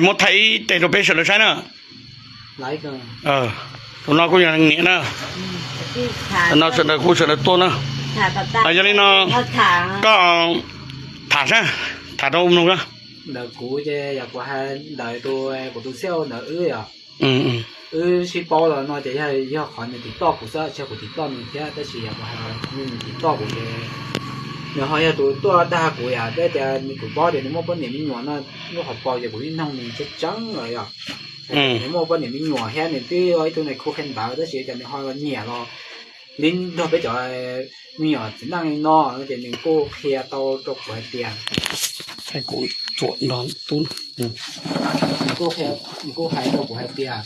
Muab thaij ib teg rau peb sawv daws saib na. Tus no kuj yog niam na. No sawv daws kuj sawv daws tuaj na. Yog li no koj tham saib, tham rau mloog na. Ntawm kuv ces yog kuv hais ntawm tus, kuv tus xiaj ntawd wb yog, wb sib paub los no ces yog, yog qhov nws tim toj kuv xwb, tsis yog kuv tim toj nws thiab, tab sis yog kuv hais nws tim toj kuv ces nws ho yog tus tuaj dag kuv yom, thiab tias nws, kuv paub tias nws muaj poj niam me nyuam no, lub hauv paus ces kuv yeej noog nws tseeb tseeb lawm yom. Nws muaj poj niam me nyuam thiab nws twb ua ib tug nais khu qhia ntawv tab sis cas nws ho los nyiam los li nrog peb cov me nyuam txiv neej li no no ces nws kuj qhia tau rau kuv hais tias, kuv tsuam nrog tub, nws kuj hais rau kuv hais tias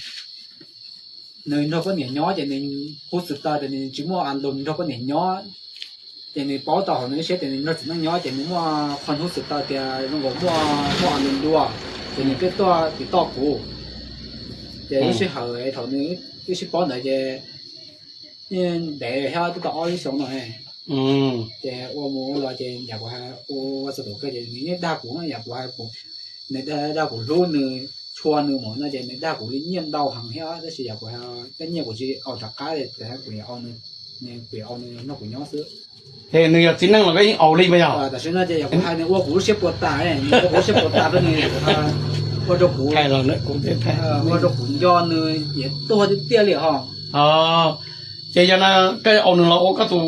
nws nrog poj niam nyob ces nws hnub xwm taw tias nws tsis muaj a lus nrog poj niam nyob, ces nws paub tau hauv nws lub siab tias nws nrog txiv neej nyob ces nws muaj qhov hnub xwm taw tias zoo nkaus muaj, muaj a lus dua, ces nws pheej tuaj tim toj kuv. Ces lub sij hawm thaum nws wb sib paub ntawd ces ntev thiab twb tau ob lub xyoo no, ces ua mus ua los ces yam kuv hais ua txog tus kawg ces nws yeej dag kuv no, yam kuv hais, nws dag kuv hlub nws, tshua nws mus no ces nws dag kuv li nyiaj ntau heev thiab tab sis yam kuv hais tej nyiaj kuv tsis aus rov qab li, kuv yuav, kuv yuav au nws nrog kuv nyob xwb. Ces nws yog txiv neej los koj yeej aus li puas yog? Tam sim no ces yam kuv hais nws ua kuv lub siab puas tas, nws ua kuv lub siab puas tas rau nws, ua rau kuv, ua rau kuv nco nws yuav tuag tiag tiag li ho. Ces yog no koj au nws los ua koj tus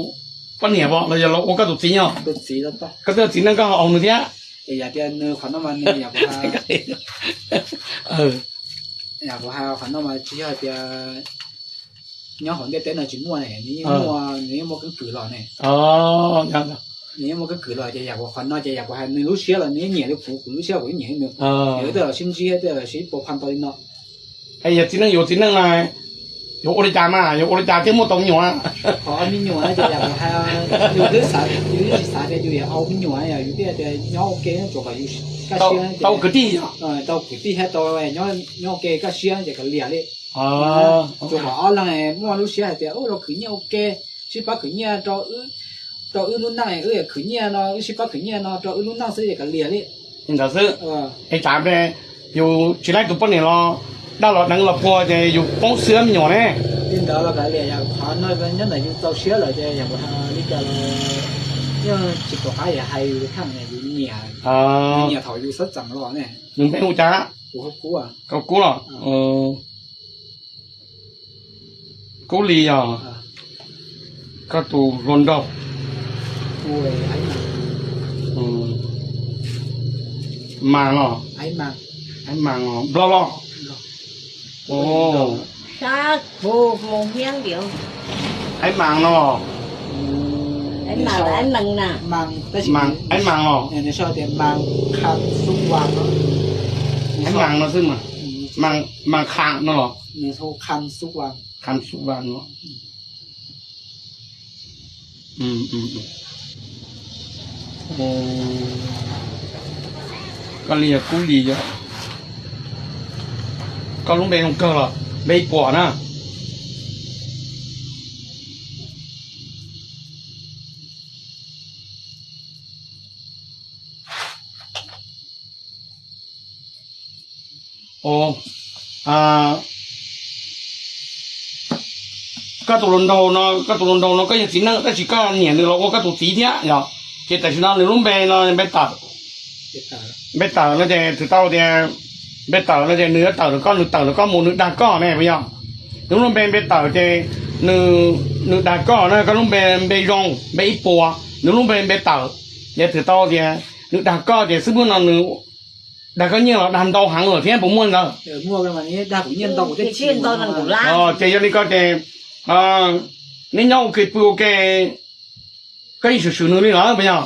poj niam los yog los ua koj tus txiv nyob? Koj twb yog txiv neej koj ho au nws thiab. Yam tias nws qhov no mas nws yam kuv hais, yam kuv hais qhov no mas tsis yog hais tias nyob hauv ntiaj teb no tsis muaj ne, nws yeej muaj, nws yeej muaj keeb kwm los ne. Nws yeej muaj keeb kwm los ces yam kuv qhov no ces yam kuv hais nws lub siab los nws yeej nyiam li kuv, kuv lub siab kuv yeej nyiam li nws. Yog wb tej los sib ntsib tej los sib pab phaj tau li no. Yog txiv neej yuav txiv neej na, yuav ua li cas mas, yuav ua li cas thiaj muaj tau me nyuam? Qhov me nyuam no ces yam kuv hais, yus twb xav, yus twb tsis xav tias yus yuav au me nyuam, yus thiaj tias nyob ua ke tsuas kom yus kaj siab, tau kwv tij, tau kwv tij thiab tau nyob ua ke kaj siab ces kav liam li. Tsuas kom ob leeg muaj lub siab hais tias ua los khwv nyiaj ua ke, sib pab khwv nyiaj rau wb lub neej, wb yuav khwv nyiaj no wb sib pab khwv nyiaj no rau wb lub neej xwb ces kav liam li. Li ntawd xwb. Es tsam yus tsis laib tus poj niam los dag los deev los puag ces yus poob xwb me nyuam ne. Li ntawd los kav liam, yog qhov no nyob ntawm yus txaus siab lawm ces yog li cas los yeej tsis pom qab yuav hais yus li thiab, yus nyiam, nyiam thaum yus sab txeem los ne. Nws npe hu cas? Kub los? Kub Lis yog koj tus hluas nraug. Mas los, Aib Mas los, Nplog los? Aib Mas no, Aib Mas los? Aib Mas no xwb mas, Mas Kham no los? Kham Xub Vas no. Koj li yog Kub Lis yog, koj lub npe zoo kawg los npe ib puas na. Koj tus hluas nraug no, koj tus hluas nraug no koj yog txiv neej tab sis koj nyiam nws los ua koj tus txiv thiab yog? Ces tam sim no nws lub npe no npe Tawm. Npe Tawm no ces twb tau tias, npe Tawm no ces nws yuav tawm rau koj, nws tawm rau koj mus, nws dag koj ne puas yog? Nws lub npe npe Tawm ces nws, nws dag koj na, koj lub npe npe zoo npe ib puas, nws lub npe npe Tawm. Ces twb tau tias nws dag koj ces xwb muab no nws dag koj nyiaj los dag ntau heev lawm thiab puas muaj ntawd? Ces yog li ko ces neb nyob ua ke pw ua ke, koj yeej swm swm nws li lawm puas yog?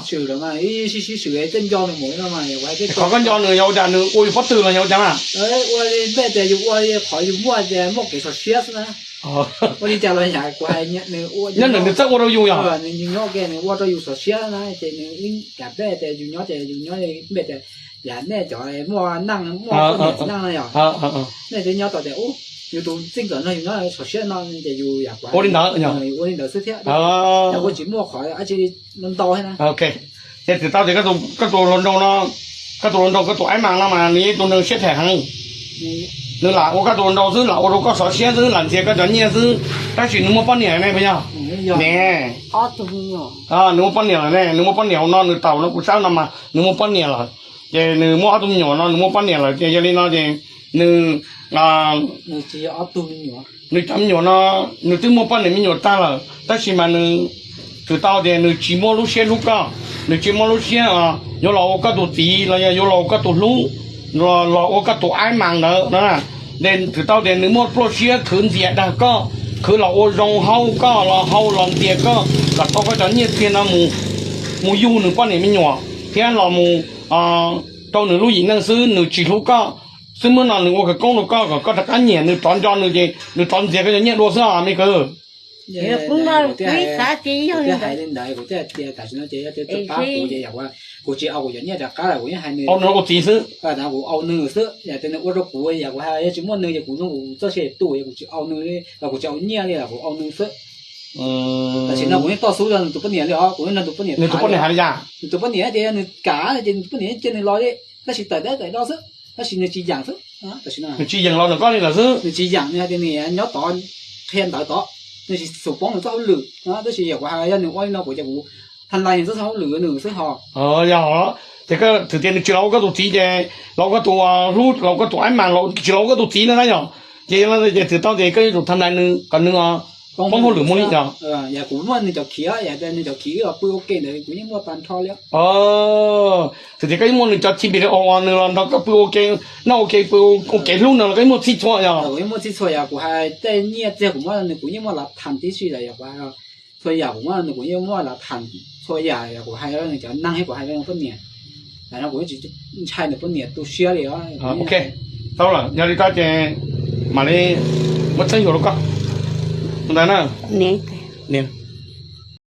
Qhov koj nco nws yog ua cas, nws ua yus pob tw los yog ua cas na? Nyob ntawm nws txawj ua rau yus yog? Yus nyob ua ke nws ua rau yus xyov siab na, ces nws ib yam npe tias yus nyob ces yus nyob, yam nej cov muaj neej muaj poj niam txiv neej no yog, nej twb nyob tau tias ub, yus tus txij nkawm no yus nyob xyov siab no ces yus yam ua li ntawd, ua li ntawd xwb thiab, yam ua tsis muaj qhov dab tsi ntau thiab na. Ces twb tau tias koj tus hluas nraug no Koj tus hluas nraug, koj tus aib mas no mas nws yog ib tug neeg siab phem heev. Nws lam ua koj tus hluas nraug xwb, lam ua rau koj xov siab xwb, lam ntxias koj cov nyiaj xwb, tab sis nws muaj poj niam ne puas yog? Ne, nws muaj poj niam lawm ne, nws muaj poj niam hauv no, nws tau no kuv saib no mas nws muaj poj niam lawm. Ces nws muaj ob tug me nyuam no, nws muaj poj niam lawm, ces yog li no ces nws nws cov me nyuam no, nws twb muaj poj niam me nyuam tag lawm, tab sis mas nws twb tau tias nws tsis muaj lub siab hlub koj, nws tsis muaj lub siab yuav los ua koj tus txiv los yog yuav los ua koj tus hlub, los ua koj tus aib mas ntawd no. Ces twb tau tias nws muaj pluaj siab khwv ntxias dag koj, khwv los ua zoo hauj koj, los hau los ntxias koj kom tau koj cov nyiaj txiag no mus, mus yug nws poj niam me nyuam thiab los mus rau nws lub yim neej xwb, nws tsis hlub koj. Xwb muab no nws ua khawv koob rau koj kom koj rov qab nyiam nws, rov nco nws ces nws rov ntxias koj cov nyiaj dua xwb os me kwv. Kuv xav ces yog li ntawd. Kuv thiaj hais li ntawd, kuv thiaj tias tam sim no ces yog tias tus pab kuv ces yog kuv tsis au kuv cov nyiaj rov qab lawm, kuv yeej hais nws, kuv au nws xwb, yog tias nws ua rau kuv, yog kuv hais yog tsis muaj nws ces kuv no kuv txoj sia tu, yog kuv tsis au nws los kuv tsis au nyiaj li los kuv au nws xwb. Tam sim no kuv yeej toj xub rau nws tus poj niam li os, kuv yeej nrog tus poj niam, nws tus poj niam hais li cas? Nws tus poj niam tias yog nws kam ces nws tus poj niam cia nws los li, tab sis tawm dawb tawm do xwb, tab sis nws tsis yeem xwb. Tam sim no nws tsis yeem los ntawm koj li lawm xwb, nws tsis yeem, nws hais tias nws nyob tod qhia ntawv tod, nws tsis xav poob nws txoj hauj lwm, tab sis yog kuv hais yog nws ua li no kuv ces kuv tham lais nws txoj hauj lwm nws xwb ho. Yog ces koj thwm tias nws tsis los ua koj tus txiv ces los ua koj tus hlub, los ua koj tus aib mas, tsis los ua koj tus txiv no na yog. Ces yog li ces thwm tau tias koj yuav tsum tham lais nws kom nws poob hauj lwm mus li yog. Yog kuv muaj nws cov khiv, yog nws cov khiv los pw ua ke ntawd kuv yeej muaj tag nrho li. Thwm tias koj yeej muaj nws cov khiv pis uas nws los nrog koj pw ua ke, noj ua ke, pw ua ke hlub no los koj yeej muaj txhij txhua yog. Kuv yeej muaj txhij txhua, yog kuv hais tej nyiaj txiag kuv muab nws kuv yeej muaj lav tham tib si lawm, yog kuv hais txhua yam kuv muab nws kuv yeej muaj lav tham txhua yam, yog kuv hais rau nws cov neeg thiab kuv hais rau nws poj niam, lam no kuv yeej tsis ntshai nws poj niam tu siab li. Ok, tau lawm, yog li ko ces mam li muab txeeb xyuas rau koj ntawd na.